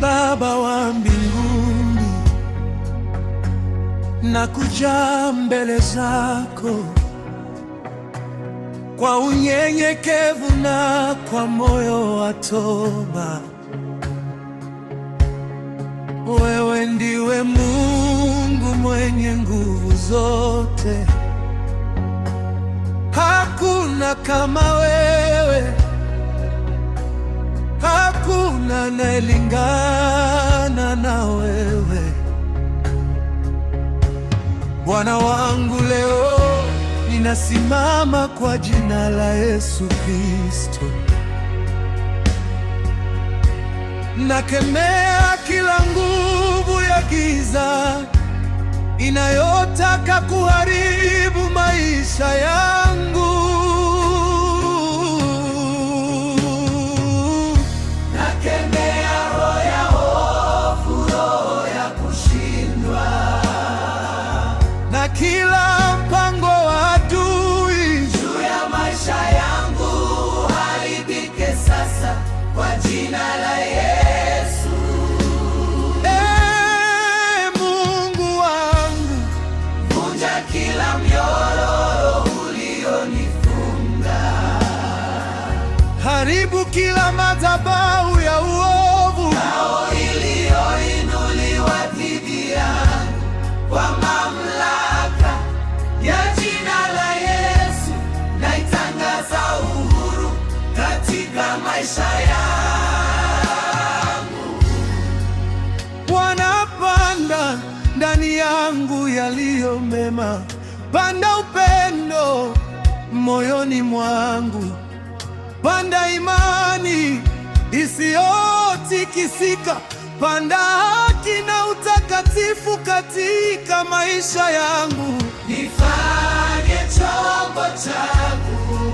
Baba wa mbinguni, nakuja mbele zako kwa unyenyekevu na kwa moyo wa toba. Wewe ndiwe Mungu mwenye nguvu zote, hakuna kama wewe, hakuna anayelingana na wewe. Bwana wangu, leo ninasimama kwa jina la Yesu Kristo, nakemea kila nguvu ya giza inayotaka kuharibu maisha yangu. Nakemea roho ya hofu, roho ya kushindwa, na kila mpango wa adui juu ya maisha yangu haribike sasa kwa jina la Yesu. Ee Mungu wangu, Vunja kila mnyororo ulionifunga, haribu kila madhabahu ya uovu, ngao iliyoinuliwa dhidi yangu kwa mamlaka ya jina la Yesu, naitangaza uhuru katika maisha yangu. Bwana, panda ndani yangu yaliyo mema, panda upendo moyoni mwangu, panda imani isiyotikisika, panda haki na utakatifu katika maisha yangu. Nifanye chombo changu.